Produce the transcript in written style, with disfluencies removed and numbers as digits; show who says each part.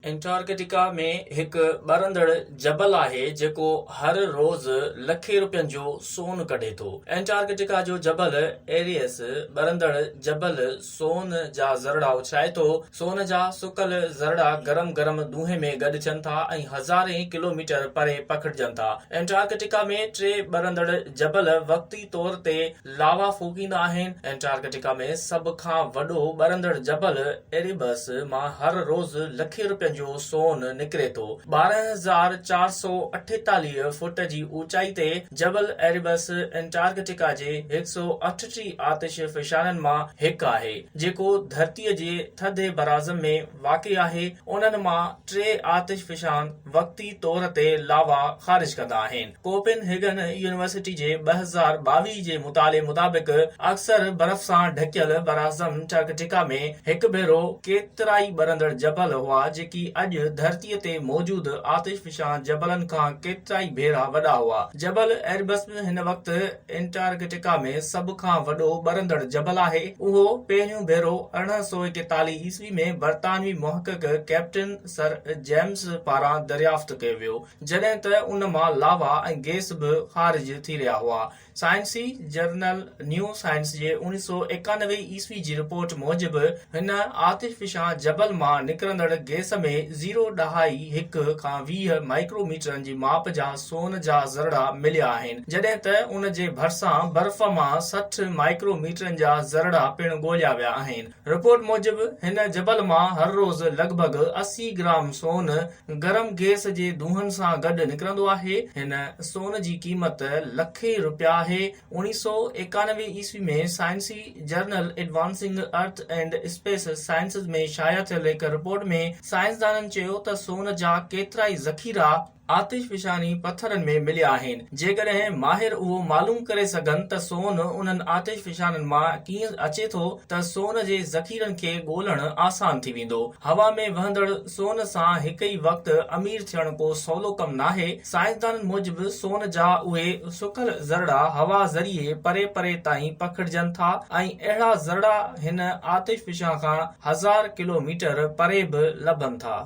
Speaker 1: Antarctica ۾ هڪ ٻرندڙ جبل آهي جيڪو هر روز لکين روپين جو سون ڪڍي ٿو. انٽارڪٽيڪا جو جبل ايريس ٻرندڙ جبل سون جا ذرڙا اڇلائي ٿو. سون جا سڪل ذرڙا گرم گرم دونهين ۾ گڏ ٿين ٿا ۽ هزارين ڪلوميٽر پري پکڙجن ٿا. انٽارڪٽيڪا ۾ ٽي ٻرندڙ جبل وقتي طور تي لاوا ڦوڪيندا آهن. انٽارڪٽيڪا ۾ سڀ کان وڏو ٻرندڙ جبل ايريبس مان هر روز لکين روپين جو سون نڪري ٿو. 12448 فوٽ جي اوچائي تي جبل ايريبس انٽارڪٽيڪا جي 138 آتش فشانن مان هڪ آهي، جيڪو ڌرتيء جي ٿڌي براعظم ۾ واقع آهي. انهن مان ٽي آتش فشان وقتي طور تي لاوا خارج ڪندا آهن. ڪوپن هيگن يونيورسٽي جي 2022 جي مطالعي مطابق اڪثر برف سان ڍڪيل براعظم انٽارڪٽيڪا ۾ هڪ ڀيرو ڪيترائي ٻرندڙ جبل هئا جيڪي اڄ ڌرتي تي موجود آتش فشان جبلن کان ڪيترائي ڀيرا وڏا هئا. جبل ايربس هن وقت انٽارڪٽيڪا ۾ سڀ کان وڏو ٻرندڙ جبل آهي. اهو پهريون ڀيرو 1841 عيسوي ۾ برطانوي محقق ڪئپٽن سر جيمس پاران دريافت ڪيو ويو، جڏهن ته ان مان لاوا ۽ گئس به خارج ٿي رهيا هئا. سائنسي جرنل نيو سائنس جي 1991 عيسوي جي رپورٽ موجب هن آتش فشان جبل مان نڪرندڙ گئس ۾ زيرو ڏهائي هڪ کان 20 مائيڪرو ميٽرن جي ماپ جا سون جا ذرڙا مليا آهن، جڏهن ته ان جي ڀرسان برف مان 60 مائيڪرو ميٽرن جا ذرڙا پڻ ڳوليا ويا آهن. رپورٽ موجب هن جبل مان هر روز لڳ ڀڳ 80 گرام سون گرم گئس جي دونهن سان گڏ نڪرندو آهي. هن سون جي قيمت لکين رپيا آهي. 1991 عيسوي ۾ سائنسي journal advancing earth and space sciences ۾ شايع ٿيل هڪ رپورٽ ۾ سائنسدانن چيو ته سون جا ڪيترائي ذخيرا آتش فشاني پٿرن ۾ مليا آهن. جيڪڏهن ماهر اهو معلوم ڪري سگهن ته سون انهن آتش فشانن مان ڪيئن اچي ٿو ته سون جي ذخيرن کي ڳولڻ آسان ٿي ويندو. هوا ۾ وهندڙ سون سان هڪ ئي وقت امير ٿيڻ ڪو سولو ڪم ناهي. سائنسدانن موجب سون جا اهي سڪل ذرڙا هوا ذريعي پري پري تائين پکڙجن ٿا ۽ اهڙا ذرڙا هن آتش فشان کان هزار ڪلوميٽر پري به لڀن ٿا.